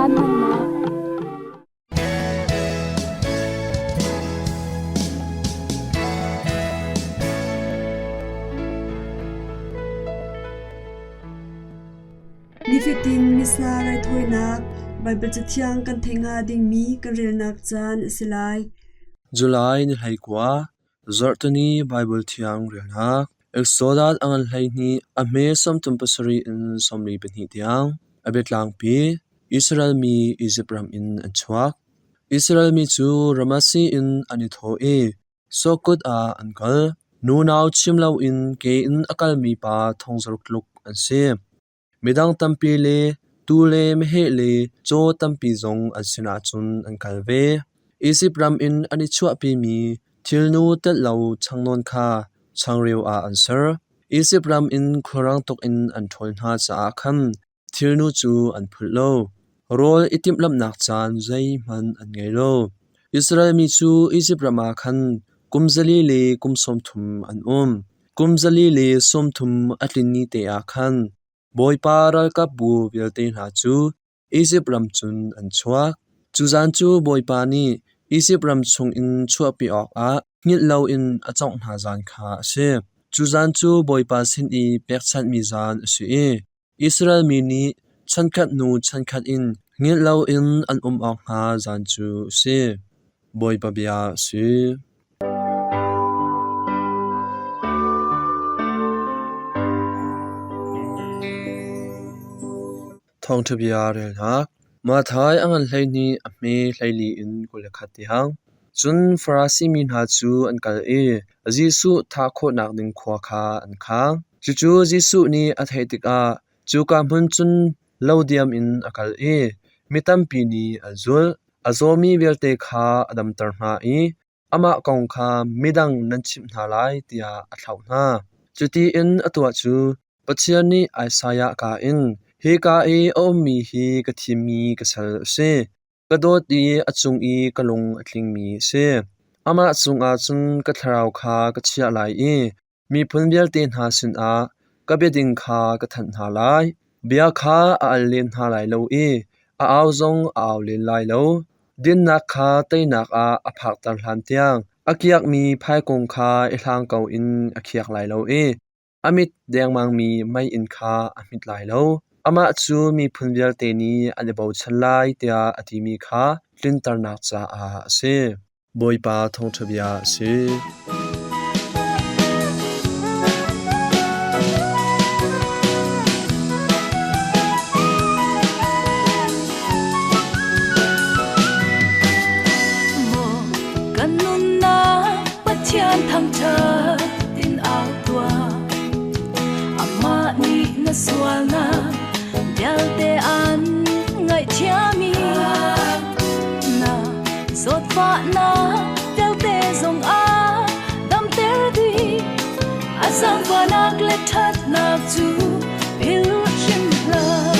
Caan hmannak. Nifatin Missa raithawinak Baibal Cathiang kan theih hnga dingmi kan relnak caan a si lai. July ni 19, Zarhteni Baibal Thiang relnak. Exodus a ngan 12 a hme 37 in 42 tiang. A biatlangpi Israel mi Izipt ram in an chuak. Israel mi cu Ramasi in an i thawh i Sawhkut ah an kal. Nunau chim loin ke in a kalmi pa thong zaruk tluk an si. Midang tampi le tuu le meheh le caw tampi zong an sinah cun an kal ve. Izipt ram in an i chuahpimi thilnu telh lo changnawn kha changreu ah an ser. Izipt ram in khualrang tuk in an ṭhawl hna caah khan thilnu cu an phulh lo. Rawl i timhlamhnak caan zeihmanh an ngei lo. Israel mi cu Izipt ram ah khan kum 400 le kum 30 an um. Kum 430 a tlin ni te ah khan Bawipa ralkapbu vialte hna cu Izipt ram cun an chuak. Cu zan cu Bawipa nih Izipt ram chungin chuahpi awkah hngilh loin a cawngh hna zan kha a si. Cu zan cu Bawipa sin i pekchanhmi zan a si i Israel mi nih chankhat hnu chankhat in hngilh loin an um awk hnga zan cu a si. Bawipa bia a si. Thawngṭha bia relnak Matthai a ngan 12 a hme 14 in 21 tiang. Cun Farasi mi hna cu an kal i Jesuh thah khawhnak ding khua kha an khang. Cucu Jesuh nih a theih tikah cuka hmun cun lo diam in a kal i mi tampi nih an zulh. A zawmi vialte kha a damter hna i amah kong kha midang nan chimh hna lai tiah a thlauh hna. Cutiin a tuah cu Pathian nih Isaiah kaa in, “Hika i a ummi hi ka thimmi ka sal a si. Ka dawt i a cung i ka lung a tlingmi a si. Amah cungah cun ka thlarau kha ka chiah lai i miphun vialte hna sinah ka biading kha ka thanh hna lai. Bia kha a al len hna lai lo i a au zong a au len lai lo. Dinnak kha teinak ah a phakter hlantiang a kiakmi phaikung kha i hlang ko in a khiak lai lo i A mit dengmangmi meiinn kha a hmit lai lo. Amah cu miphun vialte nih an i bochan lai tiah a timi kha tlinternak caah a si. Bawipa thawngṭha bia a si. Maw kan nunnak Pathian thangṭhat in au tuah. Amah nih na sualnak vialte an ngaihthiam i na zawtfahnak vialte zong a damter dih. A zaangfahnak le ṭhatnak cu philh hrim hlah.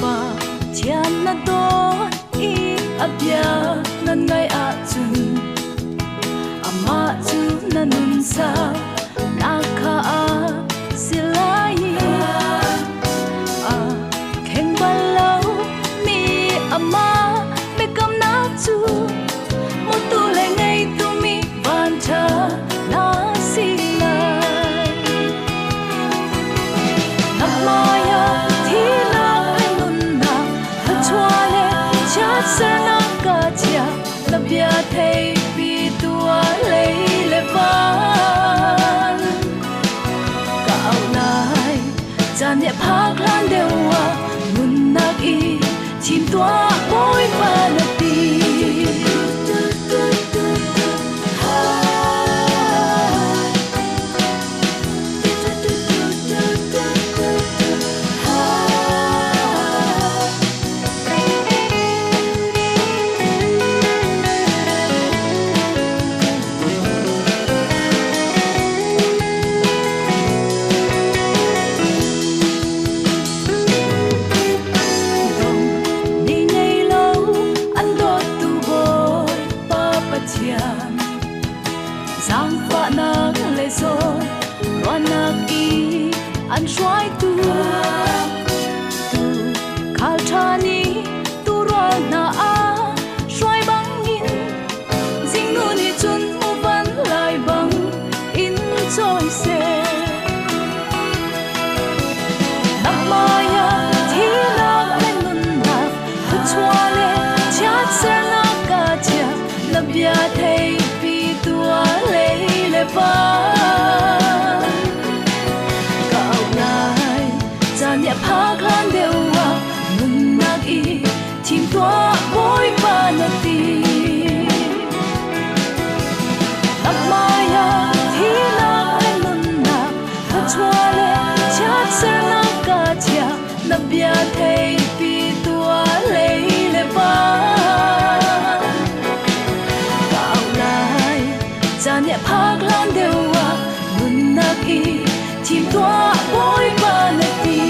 Pathian na dawt i a bia na ngaih ahcun amah cu na nun sau nak kha a si lai i a kheng bal lo mi amah biakamnak cu mutu le ngeitu mi vanṭha na si lai. Na hmaiah thihnak le nunnak, thluachuah le chiatsernak ka chia, na bia theipi tuah lei le van. Ka auh lai, caan nih a phak hlan deuh ah nunnak i thim tuah Bawipa na ti. Ni ngei lo an dawttu Bawipa Pathian zaangfahnak le zawn Ruahnak i an hruaitu tu khal ṭha nih tuurual hna a hruai bangin zingnu nih cun muvan lai bang in cawi seh. Na hmaiah thihnak le nunnak thluachuah le chiatsernak ka chia na bia theipi tuah lei le van. Ka auh lai caan nih a phak hlan deuh ah nunnak i thim tuah Bawipa na ti. Na hmaiah thihnak le nunnak thluachuah le chiatsernak ka chia na bia theipi tuah lei le van. Ka auh lai caan nih a phak hlan deuh ah nunnak i thim tuah Bawipa na ti.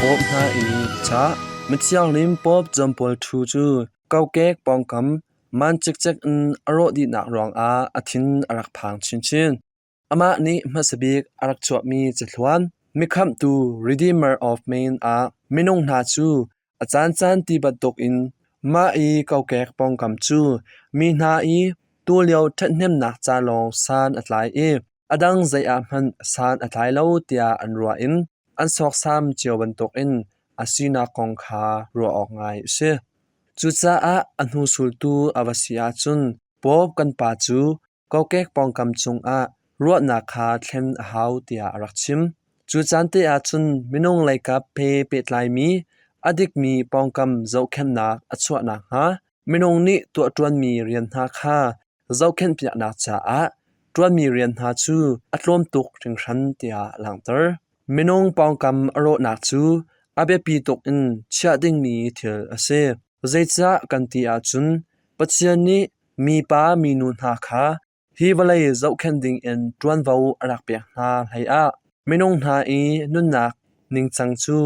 Pope hna i cah Mithianghlim Pope John Paul II cu kokek pawngkam man cikcek in a rawh dihnak ruangah a thin a rak phang chinchin. Amah nih hmasabik a rak chuahmi cathluan Mikhamhtu Redeemer of Man ah minung hna cu a caancaan ti bantukin mah i kokek pawngkam cu mi hna i tulio ṭhathnemnak ca lawng san a tlai i a dang zei ah hmanh san a tlai lo tiah an ruah in an sawksam cio bantukin a sinak kong kha ruah awk ngai a si. Cucaah a hnusultu a va si ahcun Pope kan pa cu kokek pawngkam cungah ruahnak kha thlen a hau tiah a rak chim. Cu caan te ahcun minung leikap he pehtlaimi a dikmi pawngkam zohkhenhnak a chuah nakhnga minung nih tuahṭuanmi rian hna kha zohkhenhpiaknak caah ṭuanmi rian hna cu a tlawm tuk hringhran tiah a langhter. Minung pawngkam a rawhnak cu a biapi tuk in chiah dingmi thil a si. Zeicah kan ti ahcun Pathian nih mipa minu hna kha hi vawlei zohkhenh dingin ṭuanvo a rak pek hna hleiah minung hna i nunnak ningcang cu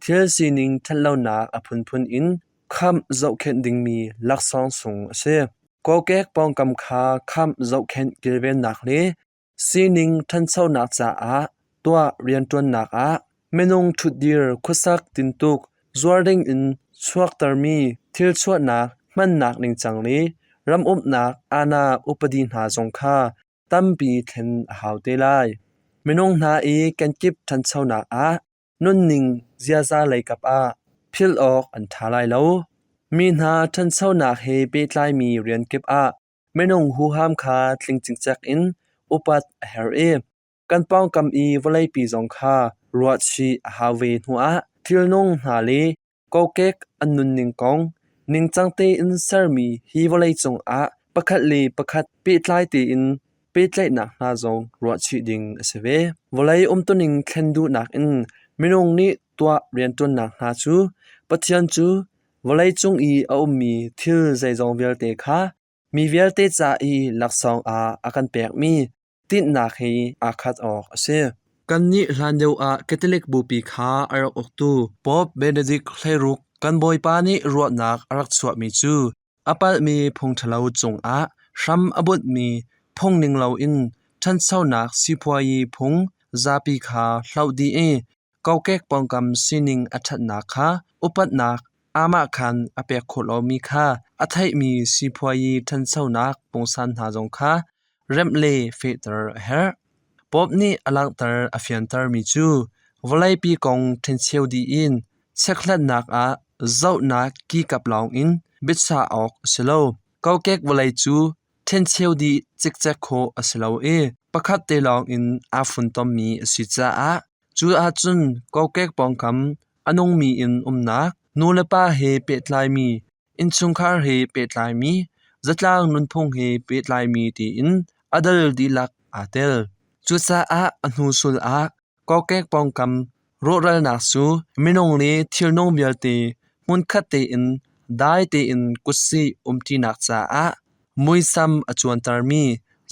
thil sining ṭhatlonak a phunphun in khamh zohkhenh dingmi laksawng sung a si. Kokek pawngkam kha khamh zohkhenh kilvennak le Sining ṭhanchonak caah tuah rianṭuannak ah minung ṭhutdir khuasak tintuk zuar dingin chuaktermi thil chuahnak hmannak ningcang le ram umnak aana upadi hna zong kha tampi thlen a hau te lai. Minung hna i kenkip ṭhanchonak ah nunning ziaza leikap ah philh awk an ṭha lai lo. Mi hna ṭhanchonak he pehtlaimi rian kip ah Minung huham kha tling cikcek in upat a herh i kan pawngkam i vawleipi zong kha ruahchih a hau ve hnuah thilnung hna le kokek an nunning kong ningcang tein sermi hi vawleicung ah pakhat le pakhat pehtlai tein pehtlaihnak hna zong ruahchih ding a si ve. Vawlei umtuning thlen duhnak in minung nih tuah rianṭuannak hna cu Pathian cu Vawleicung i a ummi thil zeizong vialte kha mi vialte ca i laksawng ah a kan pekmi tinhnak he aa khat awk a si. Kannih hlan deuh ah Catholic Bupi kha a rak uktu Pope Benedict XVI kan Bawipa nih ruahnak a rak chuahmi cu a palhmi phung ṭhalo cungah hram a bunhmi phung ning loin ṭhanchonak sipuayi phung zapi kha hloh dih i kokek pawngkam sining a ṭhatnak kha upatnak aamahkhan a pek khawh lomi kha a theihmi sipuayi ṭhanchonak pungsan hna zong kha remh le fehter a herh. Pope nih a langhter a fiantermi cu vawleipi kong ṭhencheu dih in chekhlatnak ah zohnak kikap lawngin biachah awk a si lo. Kokek vawlei cu ṭhencheu dih cikcek khawh a si lo i pakhat te lawngin aa funtommi a si caah cu ahcun kokek pawngkam a nungmi in umnak, nulepa he pehtlaimi, innchungkhar he pehtlaimi, zatlang nunphung he pehtlaimi tiin a dal dihlak aa tel. Cucaah a hnusul ah kokek pawngkam rawhralnak cu minung le thilnung vialte hmunkhat tein dai tein kutsih umṭinak caah muisam a cuantermi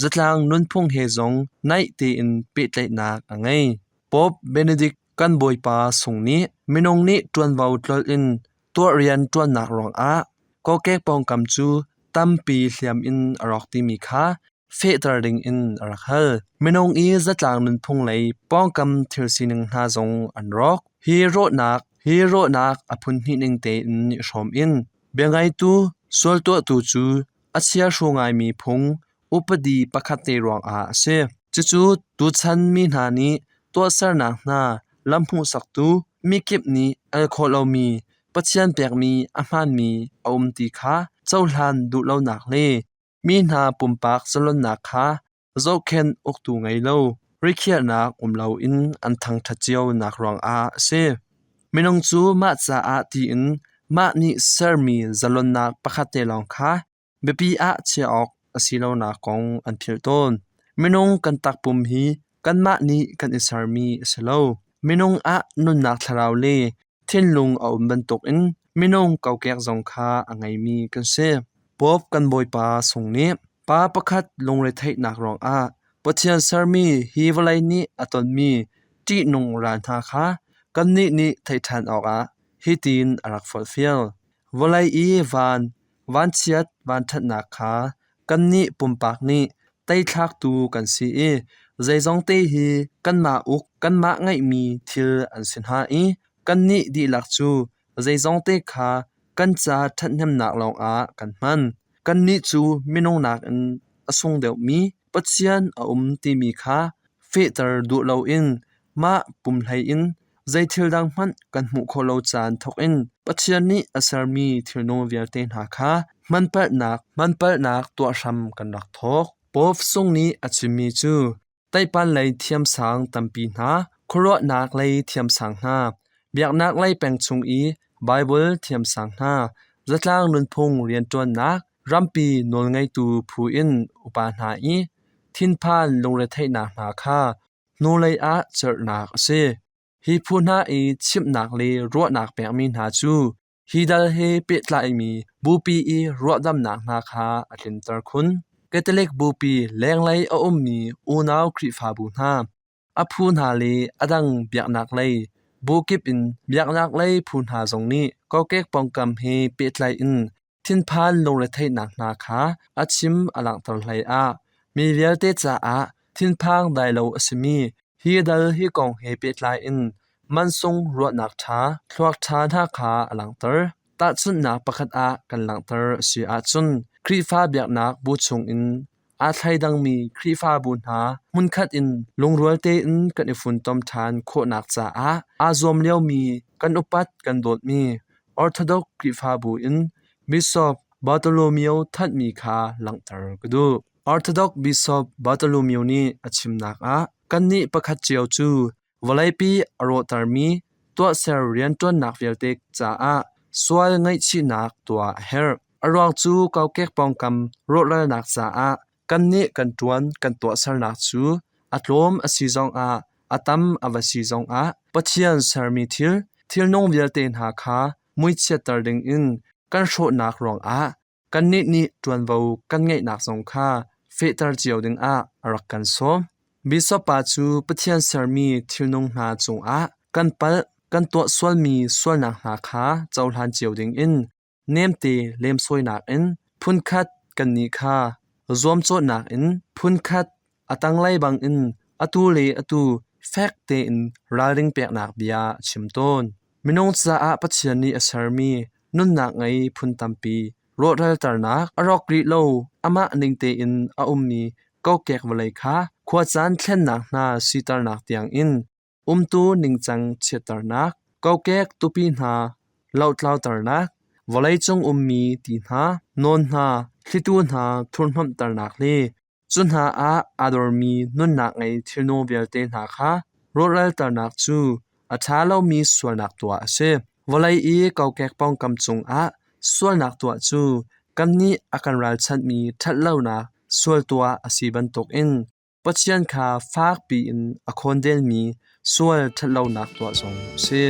zatlang nunphung he zong naih tein pehtlaihnak a ngei. Pope Benedict Kan Bawipa sung nih minung nih ṭuanvo tlolh in tuah rian ṭuannak ruangah kokek pawngkam cu tampi hliam in a rawk timi kha fehter dingin a rak hal. Minung i zatlang nunphung lei pawngkam thil sining hna zong an rawk. Hi rawhnak a phun hnih ning tein i hrawm in biangeitu sualtuahtu cu a chiahru ngaimi phung upadi pakhat te ruangah a si. Cucu tuchan mi hna nih tuahsernak hna lam hmuhsaktu mikip nih al khawh lomi Pathian pekmi a hmaanmi a um ti kha cohlan duh lonak le mi hna pumpak zalonnak kha zohkhenh uktu ngei lo rikhiahnak um loin an thangṭhat cionak ruangah a si. Minung cu mah caah tiin mah nih sermi zalonnak pakhat te lawng kha biapi ah chiah awk a si lonak kong an philh tawn. Minung kan takpum hi kanmah nih kan i sermi a si lo. Minung ah nunnak thlarau le thinlung a um bantukin minung kokek zong kha a ngeimi kan si. Pope kan Bawipa sung nih pa pakhat lungretheihnak ruangah Pathian sermi hi vawlei nih a tonmi ṭihnung ral hna kha kannih nih theih ṭhan awkah hitin a rak forhfial. Vawlei i van, vanchiat vanṭhatnak kha kannih pumpak nih teithlaktu kan si i zeizongte hi kanmah uk kanmah ngeihmi thil an si hna i kannih dihlak cu zeizongte kha kan ca ṭhathnemnak lawngah kan hman. Kannih cu minung nakin a sung deuhmi Pathian a um timi kha fehter duh loin mah pumhlei in zei thil dang hmanh kan hmuh khawh lo caan thawkin Pathian nih a sermi thilnung vialte hna kha hmanpalhnak tuah hram kan rak thawk. Pope Sung nih a chimmi cu taipan lei thiamsang tampi hna, khuaruahnak lei thiamsang hna, biaknak lei peng chung i Baibal thiamsang hna, zatlang nunphung rianṭuannak, rampi nawlngeitu phu in upa hna i thinphan lungretheihnak hna kha hnulei ah cerhnak a si. Hi phu hna i chimhnak le ruahnak pekmi hna cu hi dal he pehtlaimi bupi i ruahdamnak hna kha a tlinter khun. Catholic bupi lenglei a ummi unau Khrihfabu hna, a phu hna le a dang biaknak lei bu kip in biaknak lei phu hna zong nih kokek pawngkam he pehtlai in thinphan lungretheihnak hna kha a chim a langhter hleiah mi vialte caah thinphang dai lo a simi hi dal hi kong he pehtlai in mansung ruahnak ṭha thluak ṭha hna kha a langhter. Tahchunhnak pakhat ah kan langhter a si ahcun Khrihfa biaknak bu chungin aa thleidangmi Khrihfabu hna hmunkhat in lungrual tein kan i funtom ṭhan khawhnak caah aa zuam liomi kan upat kan dawtmi Orthodox Khrihfabu in Bishop Bartholomew thanhmi kha langhter ka duh. Orthodox Bishop Bartholomew nih a chimnak ah kannih pakhat cio cu Vawleipi a rawhtermi tuahser rianṭuannak vialte caah sual ngaihchihnak tuah a herh. A ruang cu kokek pawngkam rawhralnak caah kannih kan ṭuan kan tuahsernak cu a tlawm a si zongah a tam a va si zongah Pathian sermi thil, thilnung vialte hna kha muichiatter dingin kan hrawhnak ruangah Kannih nih ṭuanvo kan ngeihnak zong kha fehter cio dingah a rak kan sawm. Bishop pa cu Pathian sermi thilnung hna cungah kan palh, kan tuah sualmi sualnak hna kha cohlan cio dingin nemte lemsawinak in phunkhat kannih kha zuamcawhnak in phunkhat a tanglei bangin atu le atu fek tein ralring peknak bia a chim tawn. Minung caah Pathian nih a sermi nunnak ngei phun tampi rawhralternak a rawk rih lo amah ning tein a ummi kokek vawlei kha khuacaan thlennak hna siternak tiangin umtu ningcang chiatternak, kokek tupi hna lohtlauternak, vawleicung ummi ti hna, nawn hna, thlitu hna thurhnomhternak le Cu hna ah aa dormi nunnak ngei thilnu vialte hna kha rawhralternak cu a ṭha lomi sualnak tuah a si. Vawlei i kokek pawngkam cungah sualnak tuah cu kannih a kan ralchanhmi ṭhatlonak sual tuah a si bantukin Pathian kha fakpi in a khawndenmi sual ṭhatlonak tuah zong a si.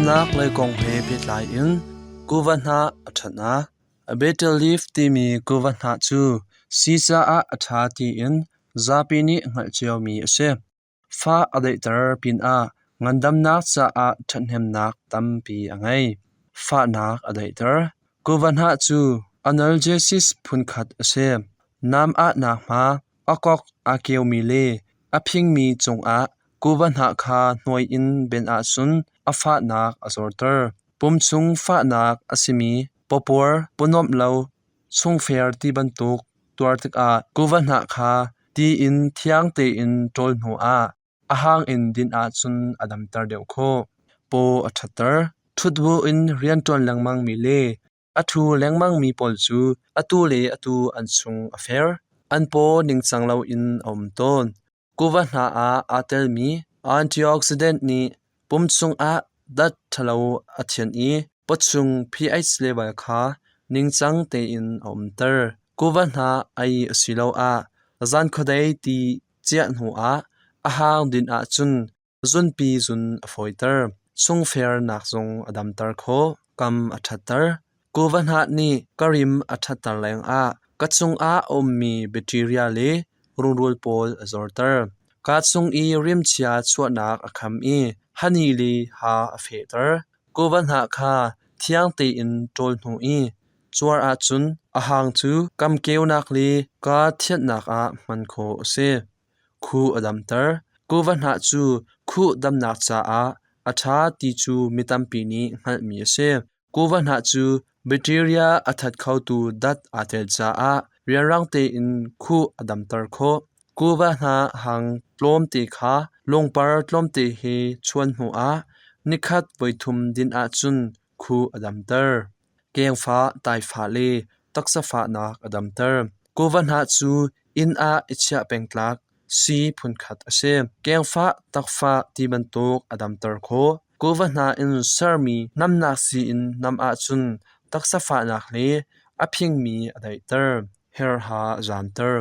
Ngandamnak lei kong he pehtlai in kuva hnah a ṭhatnak. A betel leaf timi kuva hnah cu sii caah a ṭha tiin zapi nih hngalh ciomi a si. Fah a daihter pinah ngandamnak caah ṭhathnemnak tampi a ngei. Fahnak a daihter. Kuva hnah cu analgesics phunkhat a si. Nam ahnak hma, a kok aa keumi le a phingmi cungah kuva hnah kha hnuai in ben ahcun a fahnak a zorter. Pum chung fahnak a simi pawpuar, pawnuamh lo, chungfer ti bantuk tuar tikah kuva hnah kha ti in thiang tein ṭawl hnuah a hang in din ahcun a damter deuh khawh. Paw a ṭhatter. Ṭhut buin rianṭuan lengmangmi le a ṭhu lengmangmi pawl cu atu le atu an chung a fer. An paw ningcang loin a um tawn. Kuva hna ah aa telmi antioxidant nih pum chungah dat ṭhalo a thianh i pawchung pH level kha ningcang tein a umter. Kuva hna ei asiloah zan khuadei ti ciah hnuah a hang din ahcun zunpi zun a fawiter. Chungfernak zong a damter khawh. Kam a ṭhatter. Kuva hnah nih ka rim a ṭhatter lengah ka chungah a ummi bacteria le rungrul pawl a zorter. Kaa chung i rimchia chuahnak a kham i hani le ha a fehter. Kuva hnah kha thiang tein ṭawl hnu i cuar ahcun a hang cu kamkeunak le kaa thianhnak ah hman khawh a si. Khuh a damter. Kuva hnah cu khuh damnak caah a ṭha ti cu mi tampi nih hngalhmi a si. Kuva hnah cu bacteria a that khotu dat aa tel caah rianrang tein khuh a damter khawh. Kuva hnah hang tlawmte kha lungpar tlawmte he chuan hnuah nikhat voithum din ahcun khuh a damter. Kengfah, taifah le taksa fahnak a damter. Kuva hnah cu inn ah i chiah peng tlak sii phunkhat a si. Kengfah, takfah ti bantuk a damter khawh. Kuva hna in sermi namnak sii in nam ahcun taksa fahnak le a phingmi a daihter. Herha a zaamter.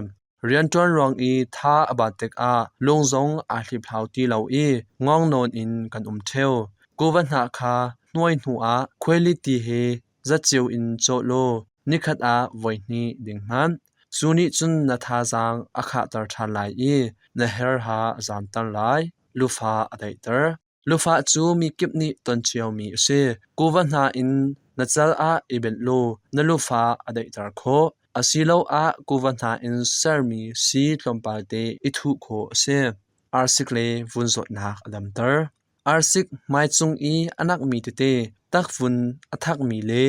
Rianṭuan ruang i tha a bat tikah lung zong aa hliphlau ti lo i ngong nawn in kan um ṭheo. Kuva hnah kha hnuai hnuah khuailiti he zatceo in cawh law nikhat ah voihnih ding hmanh. Cu nih cun na thazaang a khahter ṭhan lai i na herha a zaamter lai. Lufa a daihter. Lufah cu mi kip nih ton ciomi a si. Kuva hna in na cal ah i benh law na lufa a daihter khawh. Asiloah kuva hna in sermi sii tlawmpal te i thuh khawh a si. Arsik le vun zawtnak a damter. Arsik hmaicung i a nakmi tete, takvun a thakmi le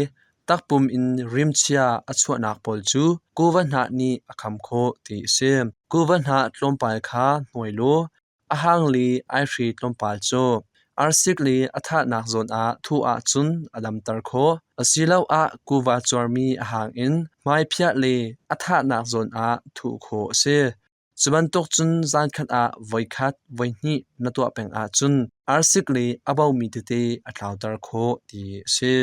takpum in rimchia a chuahnak pawl cu kuva hnah nih a kham khawh ti a si. Kuva hnah tlawmpal kha hnuai law A hang le aihre tlawmpal cu arsik le a thahnak zawn ah thuh ahcun a damter khawh. Asiloah kuva cuarmi a hang in hmaiphiah le a thahnak zawn ah thuh khawh a si. Cu bantuk cun zankhat ah voikhat, voihnih na tuah peng ahcun arsik le a bomi tete a tlauter khawh ti a si.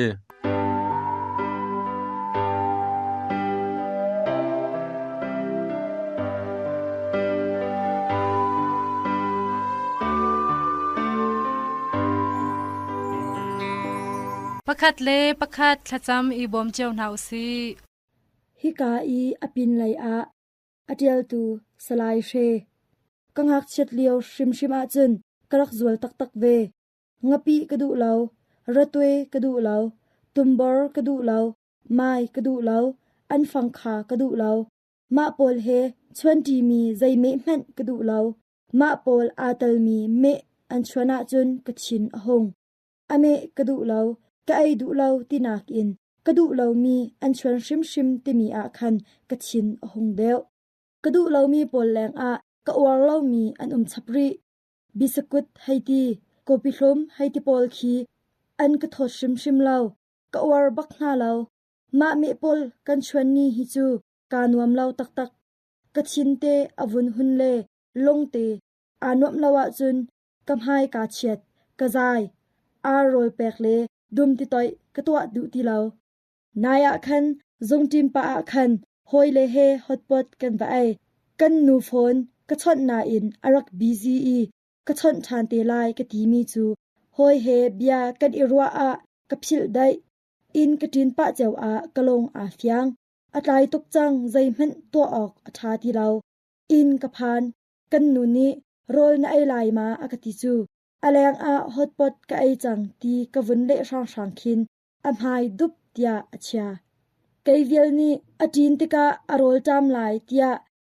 Pakhat le pakhat thlacam i bawm cio hna u sih. Hika i a pinlei ah a ṭialtu Salai Hre. Ka ngakchiat lio hrimhrim ahcun ka rak zual taktak ve. Ngapih ka duh lo, ratwe ka duh lo, tumbor ka duh lo, mai ka duh lo, anfang kha ka duh lo. Mah pawl he chuanṭimi zei meh hmanh ka duh lo. Mah pawl aa telmi meh an chuan ahcun ka thin a hung. A meh ka duh lo, ka ei duh lo tinak in ka duh lomi an chuan hrimhrim timi ah khan ka thin a hung deuh. Ka duh lomi pawl lengah ka uar lomi an um chap rih. Bisakut hei ti, kawpi hlum hei ti pawl khi an ka thawt hrimhrim lo. Ka uar bak hna lo. Mah meh pawl kan chuan ni hi cu kaa nuam lo taktak. Ka thin te a vun hun le lung te aa nuamh lo ahcun ka hmai kaa chiat, ka zai. Ar rawl pek le dum ti toih ka tuah duh ti lo. Nai ah khan zungṭim pah ah khan hawile he hotpot kan va ei. Kan nu phone ka chawnh nain a rak busy i ka chawnh ṭhan te lai ka timi cu Hawi he bia kan i ruah ah ka philh daih. Inn ka ṭin pah cio ah ka lung aa fiang. A tlai tuk cang zeihmanh tuah awk a ṭha ti lo. Inn ka phan. Kan nu nih rawl na ei lai ma a ka ti cu. A leng ah hotpot ka ei cang ti ka vun leh hranghrang khin a hmai dup tiah a chia. Kei vial nih a ṭin tikah a rawl ṭam lai tiah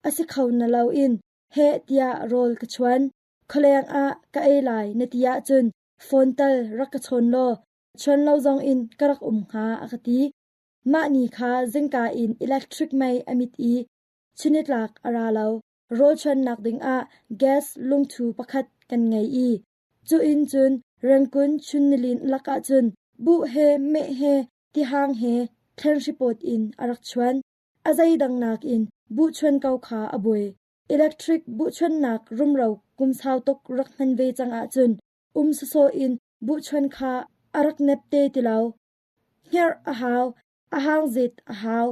a si kho na loin heh tiah rawl ka chuan. Khualeng ah ka ei lai na ti ahcun phone tal rak ka chawn law chuan lo zong in ka rak um hnga a ka ti. Mah ni kha zingka in electric mei a mit i chunitlak a ra lo. Rawl chuannak dingah gas lungthu pakhat kan ngei i cu in cun Rengkun chunnilin lakah cun buh he meh he tihang he thlenhripawt in a rak chuan. A zeidang nakin buh chuan ko kha a buai. Electric buhchuannak rumro kum sau tuk rak hman ve cang ahcun um sawsawh in buhchuan kha a rak nep te ti lo. Hngerh a hau, a hangzit a hau,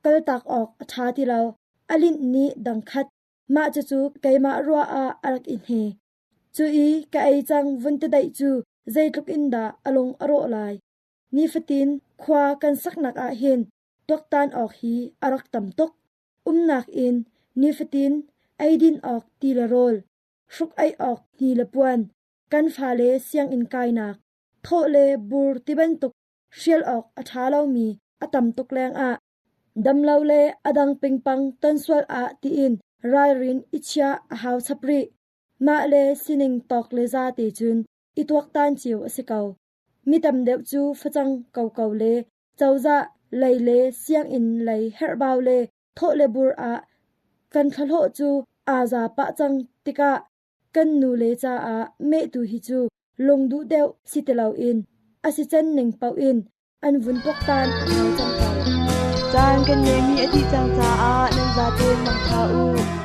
kaltak awk a ṭha ti lo. A linh nih dangkhat. Mah cucu keimah ruah ah a rak i hne. Cu i ka ei cang vun ti daih cu zeitluk in dah a lung a rawh lai. Nifatin khua kan saknak ah hin tuaktan awk hi a rak tam tuk. Umnak inn, nifatin eidin awk ti le rawl, hruk-aih awk hni le puan, kan fale sianginn kainak, thawh le bur tibantuk hrial awk a ṭha lomi a tam tuk lengah damlo le a dang pingpang ton sual ah tiin ralrin i chiah a hau chap rih. Mah le sining tawk le za te cun i tuaktan cio a si ko. Mi tam deuh cu facang koko le cozah lei le sianginn lei herhbau le thawh le bur ah kan thlahlawh cu aa za pah cang tikah kan nule caah mehtu hi cu lungduh deuh si ti loin a si can ning paoh in an vun tuaktan a hau cang ko. Caan kan ngeihmi a dih cang caah nan zaten mangṭha u.